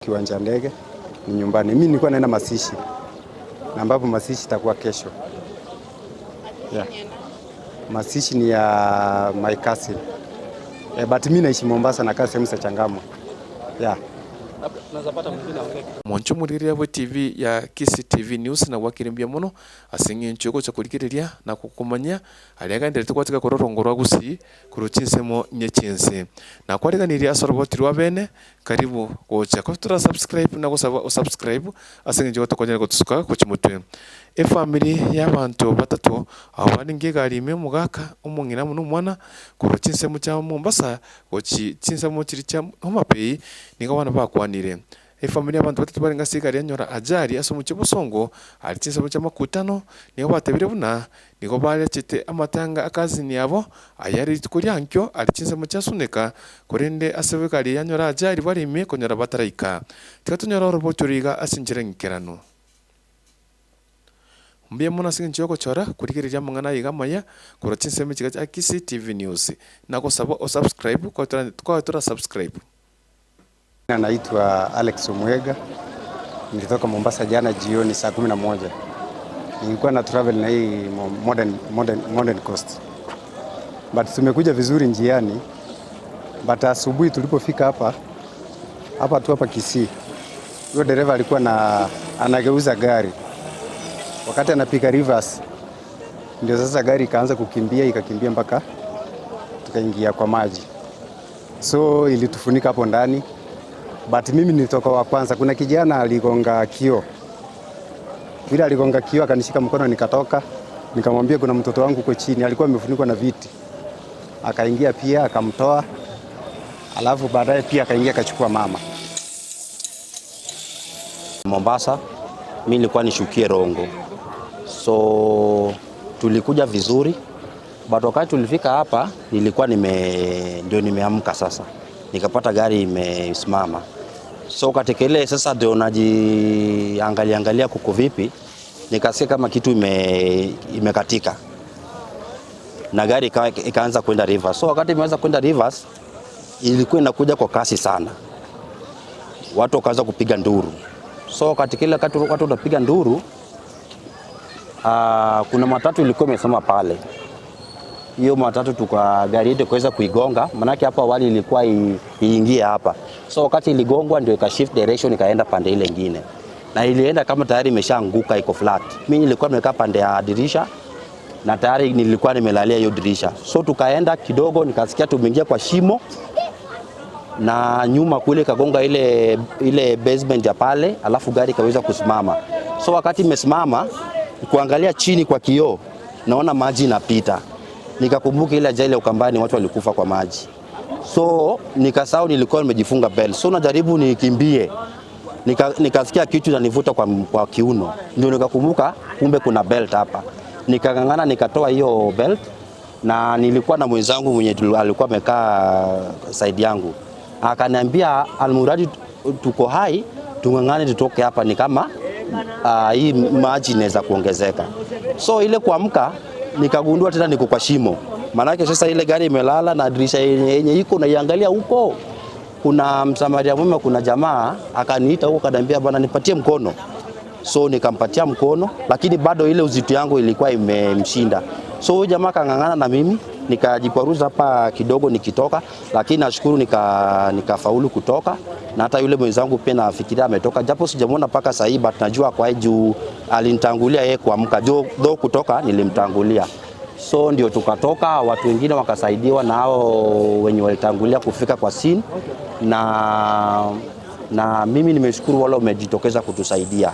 Kiwanja ndege ni nyumbani. Mimi nilikuwa naenda Masishi, na ambapo Masishi itakuwa kesho. Yeah. Masishi ni ya my cousin. But mimi naishi Mombasa na kaa sehemu za Changamwe. Yeah. Omonche omorigereria bwe TV ya Kisii TV News na gwakire mbuya mono ase eng'encho yogocha korigereria na gokomanya aria agenderete gwatiga korwa orongo rwa Gusii korwa chinsemo inye chiense. Nakwareganirie ase oroboti rwa bene karibu gocha ko tora subscribe na gosaba o subscribe ase eng'encho gotokonyare gotusuka gochia motwe. Efamiri ya abanto batato abwo barenge egari ime omogaka, omong'ina amo na omwana korwa chinsemo chia Mombasa gochi chinsemo chiria chia Homa Bay nigo abana bakwanire. Efamiri ya abanto batato barenge ase egari yanyora ajali ase omochie o Bosongo aria chinsemo chia Makutano nigo batebire buna nigo barechete amatanga a cousin yabo aya are rituko ria ankio aria chinsemo chia Suneka korende ase egari yanyora ajali bare ime konyora bataraika. Tiga tonyore orobocho iga ase enchera engikeranu. Mbuya mono ase eng'encho yogochora korigereria amang'ana aiga amaya korwa chinsemo echi chia Kisii TV News. Nagosaba o subscribe kwaye tora subscribe. Naitwa Alex Omwega. Nilitoka Mombasa jana jioni saa 11. Nilikuwa na travel na hii Modern Coast. But tumekuja vizuri njiani. But asubuhi tulipofika hapa hapa tu hapa Kisii, huyo dereva alikuwa na anageuza gari. Wakati anapiga reverse, ndio sasa gari ikaanza kukimbia, ikakimbia mpaka tukaingia kwa maji. So ilitufunika hapo ndani. But mimi nilitoka wa kwanza. Kuna kijana aligonga kioo. Vile aligonga kioo akanishika mkono nikatoka. Nikamwambia kuna mtoto wangu huko chini, alikuwa amefunikwa na viti. Akaingia pia akamtoa. Alafu baadaye pia akaingia akachukua mama. Mombasa, mi nilikuwa nishukie Rongo, so tulikuja vizuri, but wakati tulifika hapa nilikuwa ndio nimeamka sasa, nikapata gari imesimama. So katika ile sasa ndio najiangalia angalia kuko vipi, nikasikia kama kitu imekatika na gari ikaanza kwenda reverse. So wakati imeanza kwenda reverse, ilikuwa inakuja kwa kasi sana, watu wakaanza kupiga nduru. So katika ile wakati watu wanapiga nduru, kuna matatu ilikuwa imesimama pale. Hiyo matatu tuka gari yetu kuweza kuigonga, manake hapo awali ilikuwa iingie hapa. So wakati iligongwa ndio ika shift direction ikaenda pande ile nyingine. Na ilienda kama tayari imeshaanguka iko flat. Mimi nilikuwa nimekaa pande ya dirisha na tayari nilikuwa nimelalia hiyo dirisha. So tukaenda kidogo nikasikia tumeingia kwa shimo na nyuma kule kagonga ile basement ya pale, alafu gari ikaweza kusimama. So wakati imesimama, kuangalia chini kwa kioo, naona maji inapita. Nikakumbuka ile ajali ya Ukambani, watu walikufa kwa maji. So nikasahau nilikuwa nimejifunga belt. So najaribu nikimbie. Nikasikia kitu inanivuta kwa kiuno. Ndio nikakumbuka kumbe kuna belt hapa. Nikang'ang'ana nikatoa hiyo belt na nilikuwa na mwenzangu mwenye alikuwa amekaa side yangu. Akaniambia almuradi tuko hai, tung'ang'ane tutoke hapa, ni kama hii maji inaweza kuongezeka. So ile kuamka nikagundua tena niko kwa shimo. Maanake sasa ile gari imelala na dirisha yenye iko naiangalia huko. Kuna msamaria mwema, kuna jamaa akaniita huko akaniambia bwana nipatie mkono. So nikampatia mkono, lakini bado ile uzito yangu ilikuwa imemshinda. So huyu jamaa akang'ang'ana na mimi, nikajikwaruza hapa kidogo nikitoka, lakini nashukuru nikafaulu kutoka. Na hata yule mwenzangu pia nafikiria ametoka, japo sijamuona mpaka sasa hivi, but najua kwa juu alinitangulia yeye kuamka, though kutoka nilimtangulia. So ndio tukatoka, watu wengine wakasaidiwa na hao wenye walitangulia kufika kwa scene, na mimi nimeshukuru wale wamejitokeza kutusaidia.